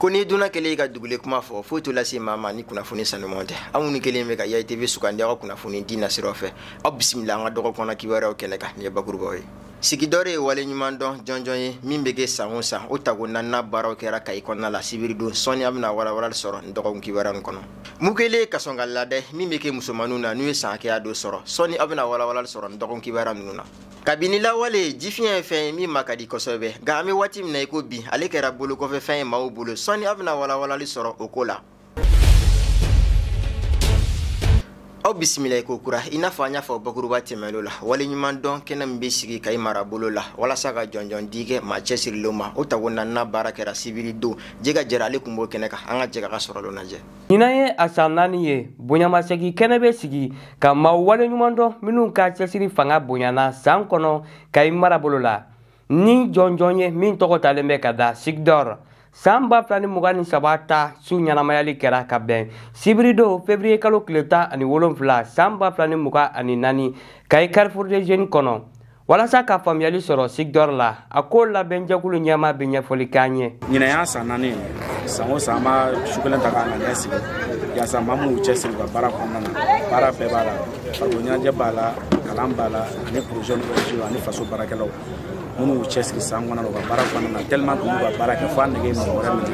Ko n'i donna kelen ka dugulen kuma fɔ, foyi t'o lase maa ma ni kunnafoni sanuman tɛ. Aw minnu kelen bɛ ka Yayi TV sugandi aw ka kunnafoni di nasiraw fɛ, aw bisimila an ka dɔgɔkun kɔnɔ kibaruyaw kɛnɛ kan. Nin ye bakurubaw ye. Sigidɔre ye waleɲuman dɔn jɔnjɔn ye min bɛ kɛ san o san, o tago naaninan baaraw kɛra Kayi kɔnɔna la sibiridon. Sɔɔni a bɛna walawalali sɔrɔ nin dɔgɔkun kibaruya nin kɔnɔ. Mukele kasɔn ka laada min bɛ kɛ musomaninw na n'u ye san hakɛya dɔ sɔrɔ, sɔɔni aw bɛna walawalali sɔrɔ nin dɔgɔkun kibaruya ninnu na. Kabini lawale, jifiɲɛ ye fɛn ye min ma ka di kosɛbɛ, nka an bɛ waati min na i ko bi, ale kɛra bolokɔfɛ fɛn ye maaw bolo. Sɔɔni aw bɛna walawalali sɔrɔ o ko la. Aw bisimila i ko kura. I n'a fɔ an y'a fɔ bakuruba tɛmɛnlen la, waleɲuman dɔn kɛnɛ min bɛ sigi Kayi marabolo la walasa ka jɔnjɔn di kɛ maa cɛsirilenw ma, o tago naaninan baara kɛra sibiri don. Jɛgɛ Jɛra ale tun b'o kɛnɛ kan, an ka jɛ ka sɔrɔ lajɛ. Ɲinan ye a san 4 ye, bonyamasegin kɛnɛ bɛ sigi ka maaw waleɲuman dɔn minnu ka cɛsiri fanga bonyana san kɔnɔ Kayi marabolo la, ni jɔnjɔn ye min tɔgɔ talen bɛ ka da Sigidɔr. San 2023 ta su ɲɛnamayali kɛra ka bɛn sibiridon février kalo tile 17 san 2024 Kayi Carrefour des Jeunes kɔnɔ. Walasa ka faamuyali sɔrɔ Sigidɔr la, a ko labɛnjɛkulu ɲɛmaa bɛ ɲɛfɔli k'an ye. Ɲinan y'a san 4 ye, san o san an b'a su kelen ta k'a ŋaniya sigi yaasa maa minnu cɛsiri u ka baara kɔnɔna na. Baara bɛɛ b'a la, farikolo ɲɛnajɛ b'a la, kalan b'a la, ani projet ni ONG ani faso baarakɛlaw minnu y'u cɛsiri san kɔnɔna na u ka baara kɔnɔna na, tellement que u y'u ka baara kɛ fo a nege ye mɔgɔ wɛrɛ minɛ.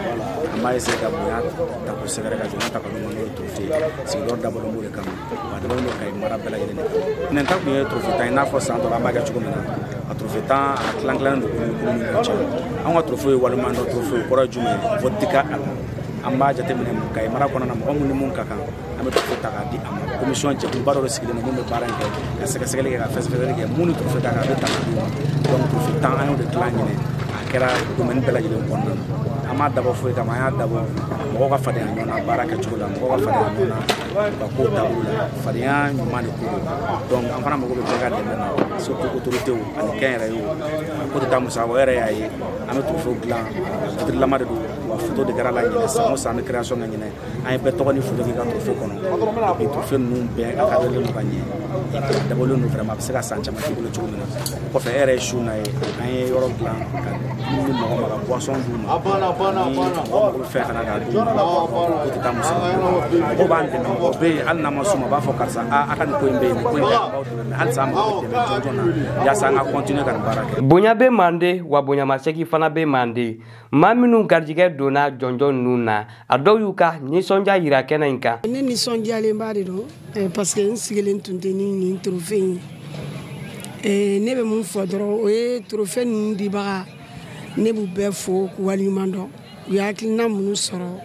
An b'a essayer ka bonya ta k'u sɛgɛrɛ, ka jɔnya ta ka d'u ma, n'o ye trophée ye. Sigidɔr dabɔlen b'o de kama, wa a dabɔlen don Kayi mara bɛɛ lajɛlen de kama. Nin ta kun ye trophée tan ye, i n'a fɔ san tɔ la an b'a kɛ cogo min na. A trophée tan a tilan tilannen don kulu kulu ni ɲɔgɔn cɛ. Anw ka trophée ye waleɲuman dɔn trophée, o kɔrɔ ye jumɛn ye? Vote tɛ kɛ a la. An b'a jateminɛ Kayi mara kɔnɔna na, mɔgɔ mun ni mun ka kan, an bɛ trophée ta k'a di a ma. Commission jɛkuluba dɔ de sigilen don min bɛ baara in kɛ, ka sɛgɛsɛgɛli kɛ, ka fɛsɛfɛsɛli kɛ, mun ni trophée ka kan, a bɛ ta k'a d'u ma. Donc trophée tan an y'o de tilan ɲinɛ, a kɛra domaine bɛɛ lajɛlen kɔnɔna na. An m'a dabɔ foyi kama, an y'a dabɔ mɔgɔw ka fadenya ɲɔgɔn na baara kɛcogo la, mɔgɔw ka fadenya ɲɔgɔn na u ka kow taabolo la, fadenya ɲuman de ko don. Donc an fana mago bɛ bɛɛ ka dɛmɛ na, surtout autorités ani kɛnyɛrɛyew. A ko tɛ taa musaka kɔ, e yɛrɛ y'a ye an bɛ trophée dilan, titirelama de don, wa photo de kɛra la ɲinɛ. San o san an bɛ création kɛ ɲinɛ, an ye bɛɛ tɔgɔ ni photo k'i ka trophée kɔnɔ. Et puis trophée ninnu bɛɛ encadré don ka ɲɛ, a dabɔlen don vraiment a bɛ se ka san caman k'i bolo cogo min na. O kɔfɛ, e yɛrɛ ye su na ye, an ye yɔrɔ dilan ka dumuni di mɔgɔ ma, ka boisson d'u ma, ni mɔgɔ mago bɛ fɛn fana k'a d'u ma. Ko tɛ taa musaka kɔ, mɔgɔw b'an dɛmɛ, mɔgɔ bɛ yen hali n'an ma s'u ma, u b'a fɔ karisa a ka nin ko in bɛ yen, nin ko in ka ɲi, an b'aw dɛmɛ. Mais halisa an mago bɛ dɛmɛ jɔnjɔn na yaasa an ka continuer ka nin baara kɛ. Bonya bɛ mande, wa bonyamasegin fana bɛ mande. Maa minnu garijɛgɛ donna jɔnjɔn ninnu na, a dɔw y'u ka nisɔndiya yira kɛnɛ in kan. Ne nisɔndiyalenba de don, parce que n sigilen tun tɛ ni nin trophée in ye. Ne bɛ mun fɔ dɔrɔn, o ye trophée ninnu dibaga, ne b'u bɛɛ fo k'u waleɲuman dɔn. U ye hakilina minnu sɔrɔ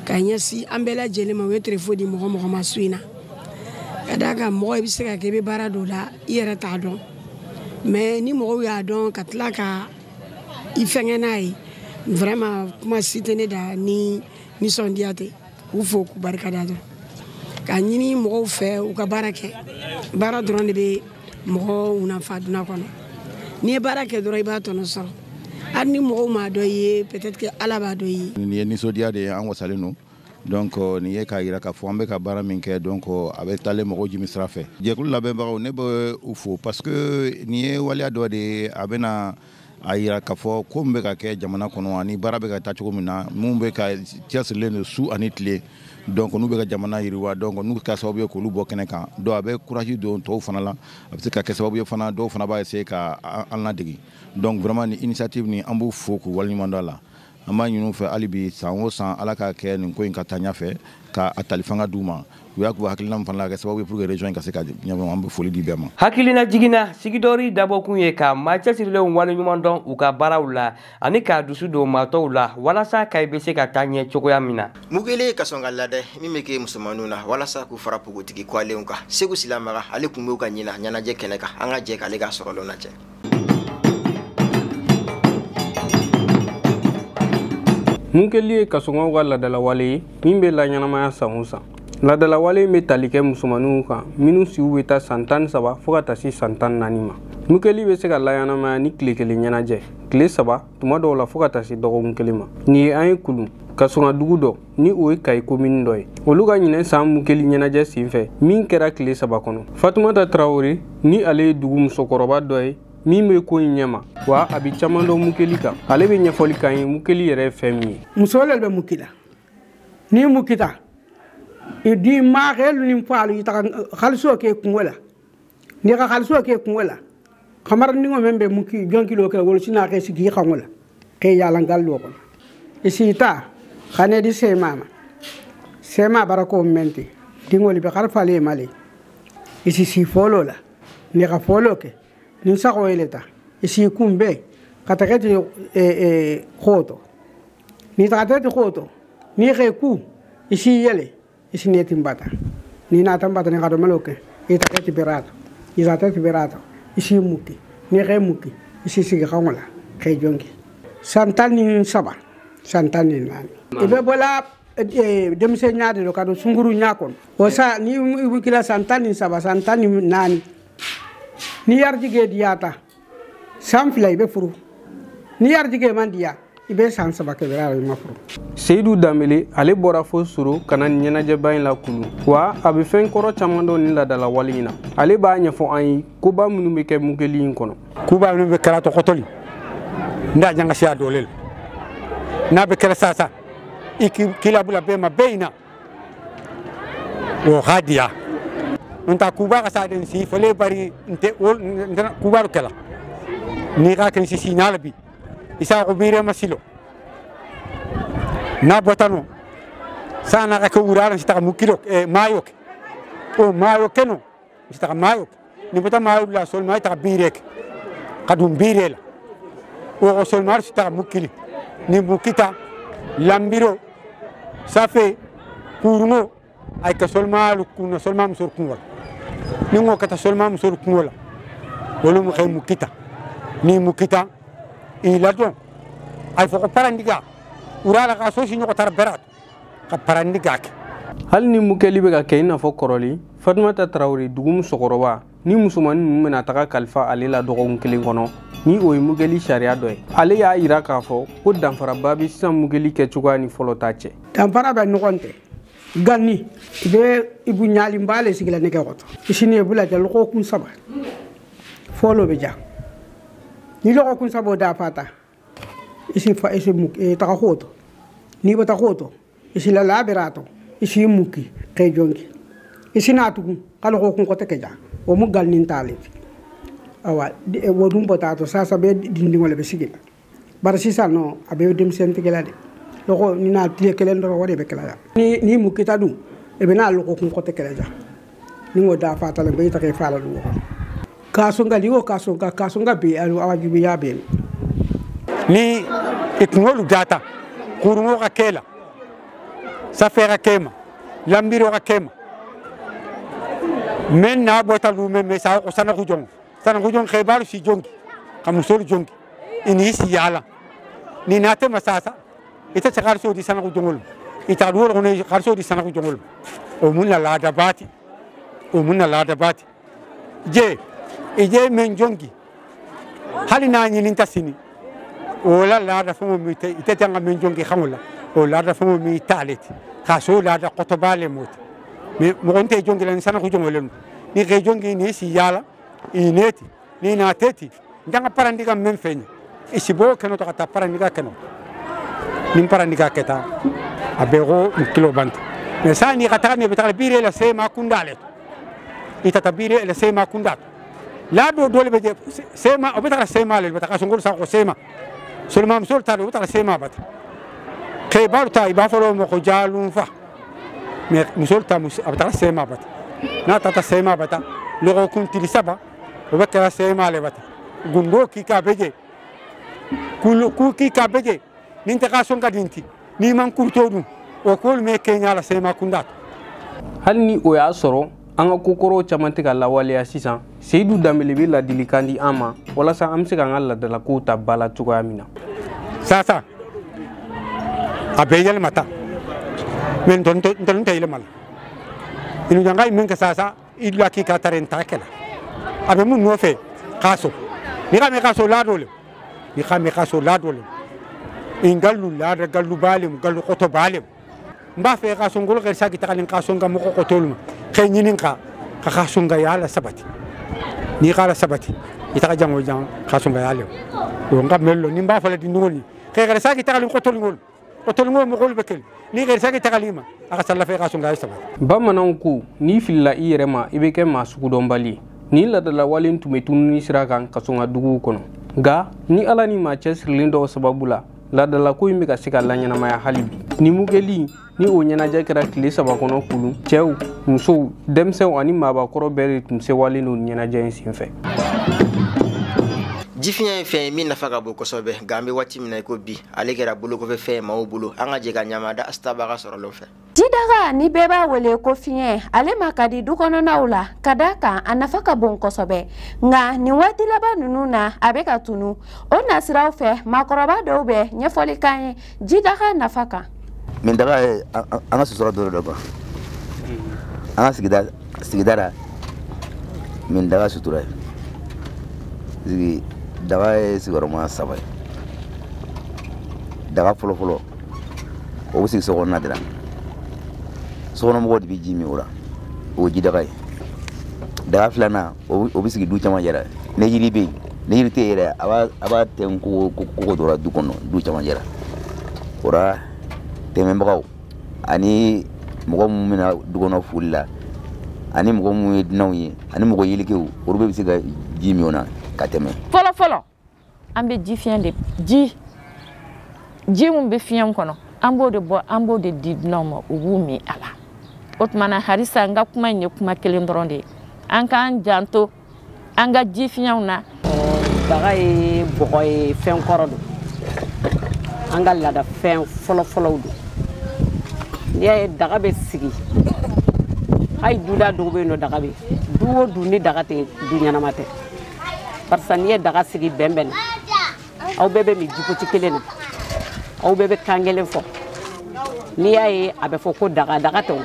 ka ɲɛsin an bɛɛ lajɛlen ma, u ye trophée di mɔgɔ mɔgɔ ma su in na. Ka d'a kan mɔgɔ i bɛ se ka kɛ i bɛ baara dɔ la, i yɛrɛ t'a dɔn, mais ni mɔgɔw y'a dɔn ka tila ka i fɛngɛ n'a ye, vraiment kuma si tɛ ne da ni nisɔndiya tɛ. K'u fo k'u barika da dɔrɔn, k'a ɲini mɔgɔw fɛ u ka baara kɛ. Baara dɔrɔn de bɛ mɔgɔ nafa dunan kɔnɔ. N'i ye baara kɛ dɔrɔn, i b'a tɔnɔ sɔrɔ. Hali ni mɔgɔw m'a dɔn i ye, peut-être que Ala b'a dɔn i ye. Nin ye nisɔndiya de ye, an wasalen don. Donc nin ye k'a yira k'a fɔ an bɛ ka baara min kɛ, donc a bɛ taalen mɔgɔw jimi sira fɛ. Jɛkulu labɛnbagaw, ne bɛ u fo parce que nin ye waleya dɔ de ye, a bɛna a yira k'a fɔ ko min bɛ ka kɛ jamana kɔnɔ ani baara bɛ ka taa cogo min na, mun bɛ ka cɛsirilen don su ani tile. Donc n'u bɛ ka jamana yiriwa, donc n'u kɛra sababu ye k'olu bɔ kɛnɛ kan, donc a bɛ courage don tɔw fana la, a bɛ se ka kɛ sababu ye fana dɔw fana b'a essayer ka an ladege. Donc vraiment ni initiative nin, an b'u fo k'u waleɲuman dɔn a la. An b'a ɲini u fɛ hali bi, san o san Ala k'a kɛ nin ko in ka taa ɲɛfɛ, ka a tali fanga d'u ma. U y'a k'u hakilina min fana la, kɛ sababu ye pour que région in ka se ka ɲɛbɔ. An bɛ foli di bɛɛ ma. Hakilina jiginna Sigidɔri dabɔkun ye ka maa cɛsirilenw waleɲuman dɔn u ka baaraw la ani k'a dusu don maa tɔw la walasa Kayi bɛ se ka taa ɲɛ cogoya min na. Mugele ka sɔn ka laada min bɛ kɛ musomaninw na walasa k'u fara npogotigi kɔlenw kan. Segu Silamaga ale tun b'u ka ɲina ɲɛnajɛ kɛnɛ kan, an ka jɛ k'ale ka sɔrɔlenw lajɛ. Mukeli ye kasɔngɔw ka laadalawale ye min bɛ laɲɛnamaya san o san. Laadalawale in bɛ tali kɛ musomaninw kan minnu siw bɛ taa san 13 fo ka taa se san 14 ma. Mukeli bɛ se ka laɲɛnamaya ni tile kelen ɲɛnajɛ, tile 3, tuma dɔw la fo ka taa se dɔgɔkun kelen ma. Nin ye an ye Kulu kasɔnga dugu dɔ ni o ye Kayi komini dɔ ye. Olu ka ɲinɛ san Mukeli ɲɛnajɛ senfɛ min kɛra tile 3 kɔnɔ. Fatumata Tarawele ni ale ye dugu musokɔrɔba dɔ ye min bɛ ko in ɲɛma, wa a bɛ caman dɔn mukeli kan. Ale bɛ ɲɛfɔli k'an ye mukeli yɛrɛ ye fɛn min ye. Muso le bɛ muki la, ni mukita i di maaxelu nin faalu i taxa xaliso ke kungo la, ni xa xaliso ke kungo la, xamarandinŋo men be muki jonkilo ke wolu sina xe sigi xanŋo la xe yalangallo kono. I sita xane di semama sema barako menti dinŋolu be xara fale male i si si folo la, ni xa folo ke nin saxo yeleta i si kumbe xa taxeti xooto, ni taxateti xooto ni xe ku i si yele i si neti mbata, ni nata mbata ni xado malo ke i taxeti berato, i taxeti berato i si muki, ni xe muki i si sigi xanŋo la xe jonki. San 13, san 14 i be bola denmisɛn ɲa de don ka don sunkuru ɲa kɔnɔ. O sa ni i kila san 13, san 14, ni yarijigɛ diyata san 2 i bɛ furu, ni yarijigɛ man diya i bɛ san 3 kɛ i ma furu. Seyidu Danbele ale bɔra fo Soro ka na nin ɲɛnajɛba in la Kulu, wa a bɛ fɛn kɔrɔ caman dɔn nin laadala wale in na. Ale b'a ɲɛfɔ an ye koba minnu bɛ kɛ mukeli in kɔnɔ. Kuba minnu bɛ kɛra tɔgɔtɔli n'a janga siya dɔɔle la, n'a bɛ kɛra sasa i kila bula bɛɛ ma bɛɛ in na o ka diya. Nta kuba ka sa den si fole bari nte kuba kɛla ni ka kɛ sisi ɲala bi isa ko bire masilo na botano sana ka ko wurara sita mukilo mayo o mayo keno sita mayo ni bota mayo la sol mayo ta birek kadum birela o sol mar sita mukili ni mukita lambiro safe kurungo ay ka sol malu kuna sol mam sur kunwala ni ngo kata sol mam sur kunwala wolu mu xey mukita ni mukita ila don ay foko parandiga urala ka so si ñoko tar berat ka parandiga ke. Hali ni mukeli bɛ ka kɛ i n'a fɔ kɔrɔlen, Fatumata Tarawele dugu musokɔrɔba ni musomanin ninnu bɛna taga kalifa ale la dɔgɔkun kelen kɔnɔ, ni o ye mukeli sariya dɔ ye. Ale y'a yira k'a fɔ ko danfaraba bɛ sisan mukeli kɛcogoya ni fɔlɔ ta cɛ. Danfara bɛ ɲɔgɔn cɛ. Ganni i bɛ i bu ɲalenba le sigi la nɛgɛ kɔtɔ i sini i bula kɛ lɔgɔkun 3 fɔlɔ bɛ ja, ni lɔgɔkun 3 o dafa ta i si fa i si muki taga xooto, ni bata xooto i si la labirato i si muki xe jonki i si na tugun xa lɔgɔkun xote ke ja o mu galnin taaleti. Awa wo dun botato sasa be dindiŋo le be sigi la, bari sisan no a be denmisɛn la de lɔgɔ ni na tile kelen dɔrɔn o de bɛ kɛla ja. Ni mukita dun i be na lɔgɔkun xote kɛlɛ ja, ni ŋo dafa ta la i taga i fa la dugu kɔnɔ. Kasonga ni wo kasonga kasonga be awajibiya be ni ikungolu data kurungo ka kela safera kema lambiro ka kema men na bota lume me sa ko sana ko sana ko jong xebaru si jongi kamusol jongi ini si yala ni nate masasa ita xarso di sana ko jongol ita do ko ne xarso di sana ko jongol o mun la laada bati o mun la laada bati je ije men jongi halina ni ninta sini o la laada fo mi te ite tanga men jongi xamula o laada fo mi talit xaso laada qotobale mot mi mo nte jongi lan sana ko jongol ni re jongi ni si yala ineti ni na teti ndanga parandiga men feñ isibo keno to kata parandiga keno nin parandiga keta abego kilo bant mais sa ni kata ne betala bire la sema kundale ita tabire la sema kundat la do dole be sema o betala sema le betala songol sa ko sema seulement sol ta betala sema bat kebar ta iba folo mo ko jalum fa mais musol ta betala sema bat na tata sema bata lo ko kuntili saba o betala sema le bata gundo ki ka beje ku ki ka beje nin ta ka dinti ni man kurto dum o kol me kenya la sema kundat. Hali ni o y'a sɔrɔ an ka kokɔrɔw caman tɛ ka lawaleya sisan, Seyidu Danbele bɛ ladilikan di an ma walasa an bɛ se k'an ka laadalakow ta ba la cogoya min na. Sasa a bɛɛ yɛlɛmata mɛ ntɔn tɛ yɛlɛma la inu janga min ka sasa i la k'i ka tare n ta kɛla a bɛ mun nɔfɛ k'a so ni ka mɛ k'a so ladon le ni ka mɛ k'a so ladon le ingallu laada gallu balem gallu qoto balem mba fe ka songol xer sagi taxalin ka songa mo qotoluma xey ñinin ka ka songa yala sabati ni xala sabati Itaga jango jang khasumba yale o ngam mello ni mba fala di ngoni xeexere saki tagali qotol ngol qotol ngol mo gol bekel ni xeexere saki tagali ma aka salla fe khasumba yale Bamananw ko n'i filila i yɛrɛ ma i bɛ kɛ maa sugudɔnbali ye. Nin laadalawale tun bɛ tununi sira kan Kasɔnga duguw kɔnɔ, nka ni Ala ni maa cɛsirilen dɔw sababu la, laadalako in bɛ ka se ka laɲɛnamaya hali bi. Nin mukeli ni o ɲɛnajɛ kɛra tile 3 kɔnɔ Kulu, cɛw, musow, denmisɛnw ani maabakɔrɔ bɛɛ de tun sewalen don ɲɛnajɛ in senfɛ. Jifiɲɛ ye fɛn ye min nafa ka bon kosɛbɛ, nka an bɛ waati min na i ko bi, ale kɛra bolokɔfɛ fɛn ye maaw bolo. An ka jɛ ka ɲamada Asitaba ka sɔrɔlenw fɛ. Jidaga ni bɛɛ b'a wele ko fiɲɛ, ale ma ka di du kɔnɔnaw la ka da kan a nafa ka bon kosɛbɛ, nka nin waati laban ninnu na a bɛ ka tunu. O nasiraw fɛ, maakɔrɔba dɔw bɛ ɲɛfɔli k'an ye jidaga nafa kan. Min daga ye an ka sutura dɔ de kan, an ka sigida la min daga sutura ye. Daga ye sigiyɔrɔma 3 ye. Daga fɔlɔfɔlɔ o bɛ sigi sokɔnɔna de la, sokɔnɔmɔgɔw de bɛ ji min o la, o ye jidaga ye. Daga filanan o bɛ sigi du camancɛ la, ni yiri bɛ yen, ni yiri tɛ yen yɛrɛ a b'a tɛn kogo dɔ la du kɔnɔ, du camancɛ la. O la tɛmɛbagaw ani mɔgɔ minnu bɛ na du kɔnɔ foli la ani mɔgɔ minnu ye dunanw ye ani mɔgɔ yelekew, olu bɛɛ bɛ se ka ji min o la ka tɛmɛ. Fɔlɔ fɔlɔ an bɛ ji fiɲɛ de ji min bɛ fiɲɛ kɔnɔ, an b'o de bɔ, an b'o de di dunanw ma, u b'u min a la. O tuma na halisa n ka kuma in ye kuma kelen dɔrɔn de ye, an k'an janto an ka ji fiɲɛw na. Daga ye bɔgɔ ye, fɛn kɔrɔ don, an ka laada fɛn fɔlɔ fɔlɔw don. N'i y'a ye daga bɛ sigi, hali duda dɔw bɛ yen nɔ daga bɛ yen, du o du ni daga tɛ du ɲɛnama tɛ. Barisa n'i ye daga sigi bɛn bɛn na, aw bɛɛ bɛ min jikoti kelen na, aw bɛɛ bɛ kan kelen fɔ. N'i y'a ye a bɛ fɔ ko daga, daga tɛ o,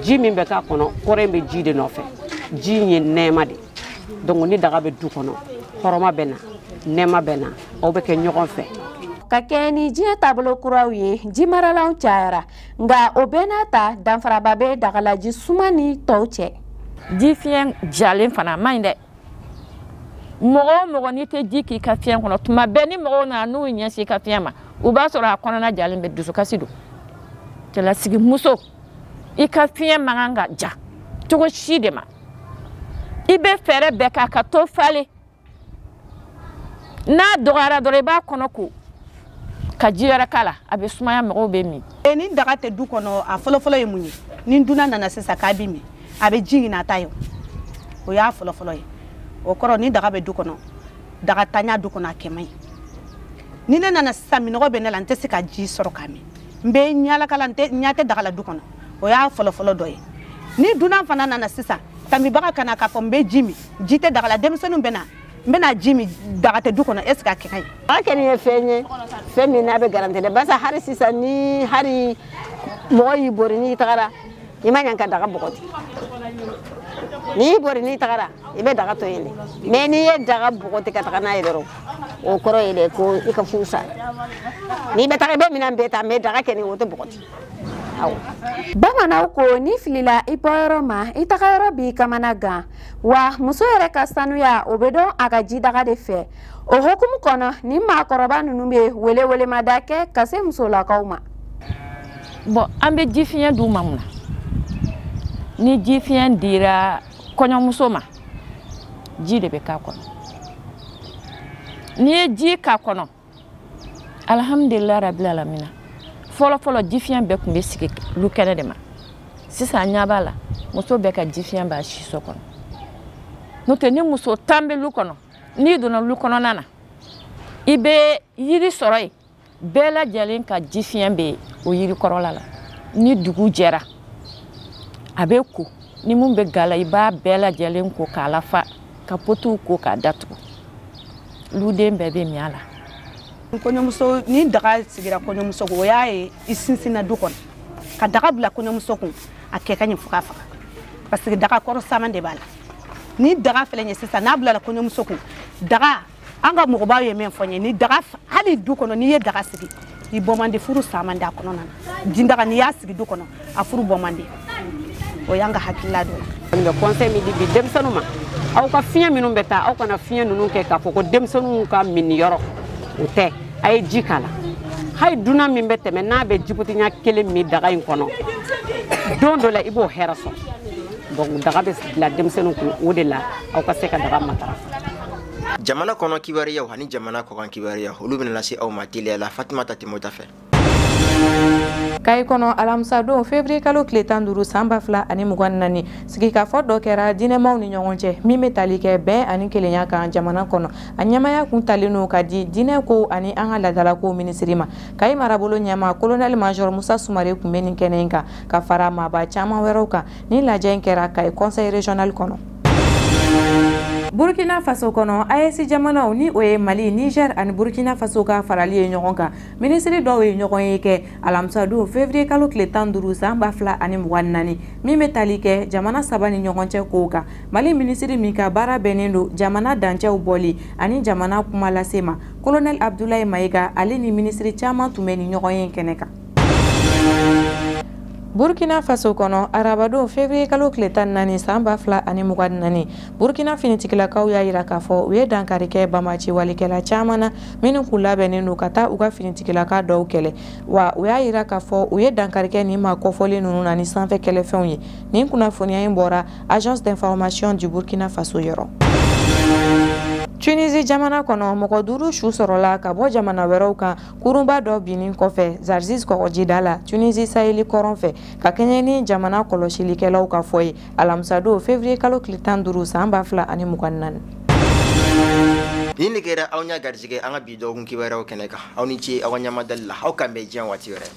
ji min bɛ k'a kɔnɔ, kɔrɔ in bɛ ji de nɔfɛ, ji in ye nɛɛma de. Donc ni daga bɛ du kɔnɔ, hɔrɔma bɛ na, nɛɛma bɛ na, aw bɛ kɛ ɲɔgɔn fɛ. Ka kɛɲɛ ni diɲɛ taabolo kuraw ye, jimaralaw cayara, nka o bɛɛ n'a ta danfaraba bɛ dagalaji suma ni tɔw cɛ. Ji fiɲɛ jalen fana a man ɲi dɛ. Mɔgɔ o mɔgɔ n'i tɛ ji k'i ka fiɲɛ kɔnɔ, tuma bɛɛ ni mɔgɔw nana n'u ɲɛsin i ka fiɲɛ ma, u b'a sɔrɔ a kɔnɔna jalen bɛ, dusukasi don. Cɛlasigi muso, i ka fiɲɛ man kan ka ja cogo si de ma. I bɛ fɛɛrɛ bɛɛ k'a ka to falen. N'a dɔgɔyara dɔrɔn i b'a kɔnɔ ko ka ji wɛrɛ k'a la, a bɛ sumaya, mɔgɔw bɛ min. Ni daga tɛ du kɔnɔ, a fɔlɔfɔlɔ ye mun ye? Ni dunan nana sisan k'a bɛ min, a bɛ ji ɲini a ta ye, o y'a fɔlɔfɔlɔ ye. O kɔrɔ ni daga bɛ du kɔnɔ, daga tanya du kɔnɔ a kɛ man ɲi. Ni ne nana sisan minɔgɔ bɛ ne la, n tɛ se ka ji sɔrɔ k'a min, n bɛ ɲalakala, n tɛ ɲa tɛ daga la du kɔnɔ, o y'a fɔlɔfɔlɔ dɔ ye. Ni dunan fana nana sisan, tamibaga ka na k'a fɔ n bɛ ji min, ji tɛ daga la, denmisɛnninw bɛ na, n bɛna ji min, daga tɛ du kɔnɔ, est ce que a kɛ ka ɲi? Daga kɛni ye fɛn ye, fɛn min n'a bɛ garanti dɛ, barisa hali sisan ni hali mɔgɔ y'i bori n'i tagara, i ma ɲan ka daga bɔgɔti. N'i y'i bori n'i tagara, i bɛ daga to yen de. Mais n'i ye daga bɔgɔti ka taga n'a ye dɔrɔn, o kɔrɔ ye de ko i ka furu sara. N'i bɛ taga i bɛ minɛn bɛɛ ta, mais daga kɛni o tɛ bɔgɔti. Awɔ. Bamananw ko n'i filila i bɔyɔrɔ ma, i tagayɔrɔ b'i kamana gan. Wa muso yɛrɛ ka sanuya o bɛ dɔn a ka jidaga de fɛ. O hukumu kɔnɔ, nin maakɔrɔba ninnu bɛ welewelemada kɛ ka se musolakaw ma. Bon, an bɛ ji fiɲɛ d'u ma mun na? Ni ji fiɲɛ dira kɔɲɔmuso ma, ji de bɛ k'a kɔnɔ. N'i ye ji k'a kɔnɔ, alihamudulilayi rabil alamina. Fɔlɔ fɔlɔ ji fiɲɛ bɛɛ tun bɛ sigi lu kɛnɛ de ma. Sisan ɲɛ b'a la, muso bɛɛ ka ji fiɲɛ b'a si so kɔnɔ. N'o tɛ ni muso 10 bɛ lu kɔnɔ, n'i donna lu kɔnɔna na, i bɛ yiri sɔrɔ yen, bɛɛ lajɛlen ka ji fiɲɛ bɛ yen o yiri kɔrɔla la. Ni dugu jɛra, a bɛ ko, ni mun bɛ ga la, i b'a bɛɛ lajɛlen ko k'a lafa, ka potiw ko k'a datugu. Luden bɛɛ bɛ min a la. Kɔɲɔmuso, ni daga sigira kɔɲɔmuso kun, o y'a ye i sinsinna du kɔnɔ. Ka daga bila kɔɲɔmuso kun, a kɛ ka ɲi fo k'a faga. Parce que daga kɔrɔ saman de b'a la. Ni daga filɛ nin ye sisan, n'a bilala kɔɲɔmuso kun, daga, an ka mɔgɔbaw ye min fɔ n ye, ni daga hali du kɔnɔ n'i ye daga sigi, i bɔ man di, furu sa man di a kɔnɔna na. Jindaga n'i y'a sigi du kɔnɔ, a furu bɔ man di. O y'an ka hakilila dɔ ye. N bɛ conseil min di bi denmisɛnninw ma, Aw ka fiɲɛ minnu bɛ taa, aw kana fiɲɛ ninnu kɛ k'a fɔ ko denmisɛnninw ka minniyɔrɔ, o tɛ. A ye ji k'a la. Hali dunan min bɛ tɛmɛ n'a bɛ jibutiɲɛ kelen min daga in kɔnɔ, don dɔ la i b'o hɛrɛ sɔrɔ. Donc daga bɛ bila denmisɛnninw kun, o de la aw ka se ka daga matarafa. Jamana kɔnɔ kibaruyaw ani jamana kɔkan kibaruyaw, olu bɛna lase aw ma teliya la Fatumata Timota fɛ. Kayi kɔnɔ, alamisadon février kalo tile 15 san 2024, sigikafɔ dɔ kɛra diinɛmaw ni ɲɔgɔn cɛ min bɛ tali kɛ bɛn ani kelenya kan jamana kɔnɔ. A ɲɛmaya kun talen don ka di diinɛ kow ani an ka laadalakow minisiri ma. Kayi marabolo ɲɛmaa, colonel major Musa Sumare, tun bɛ nin kɛnɛ in kan ka fara maaba caman wɛrɛw kan. Ni lajɛ in kɛra Kayi conseil régional kɔnɔ. Burkina Faso kɔnɔ, AES jamanaw, ni o ye Mali, Niger ani Burkina Faso ka farali ye ɲɔgɔn kan, minisiri dɔw ye ɲɔgɔn ye kɛ alamisadon février kalo tile 15 san 2024, min bɛ tali kɛ jamana saba ni ɲɔgɔn cɛ kow kan. Mali minisiri min ka baara bɛnnen don jamana dancɛw bɔli ani jamana kuma lase ma, colonel Abdoulaye Mayiga, ale ni minisiri caman tun bɛ nin ɲɔgɔn ye kɛnɛ kan. Burkina Faso kɔnɔ, arabadon février kalo tile 14 san 2024, Burkina finitigilakaw y'a yira k'a fɔ u ye dankari kɛ bamaci walikɛla caman na minnu kun labɛnnen don ka taa u ka finitigilaka dɔw kɛlɛ. Wa u y'a yira k'a fɔ u ye dankari kɛ nin maa kɔfɔlen ninnu na ni sanfɛ kɛlɛfɛnw ye. Nin kunnafoniya in bɔra Agence d'information du Burkina Faso yɔrɔ. Tunisie jamana kɔnɔ, mɔgɔ duuru su sɔrɔla ka bɔ jamana wɛrɛw kan kurunba dɔ binni kɔfɛ Zarzis kɔgɔjida la, Tunisie saheli kɔrɔn fɛ, ka kɛɲɛ ni jamana kɔlɔsilikɛlaw ka fɔ ye alamisadon février kalo tile 15 san 2024. Nin de kɛra aw ɲɛ garijɛgɛ an ka bi dɔgɔkun kibaruyaw kɛnɛ kan. Aw ni ce aw ka ɲamadali la. Aw k'an bɛn diɲɛ waati wɛrɛ.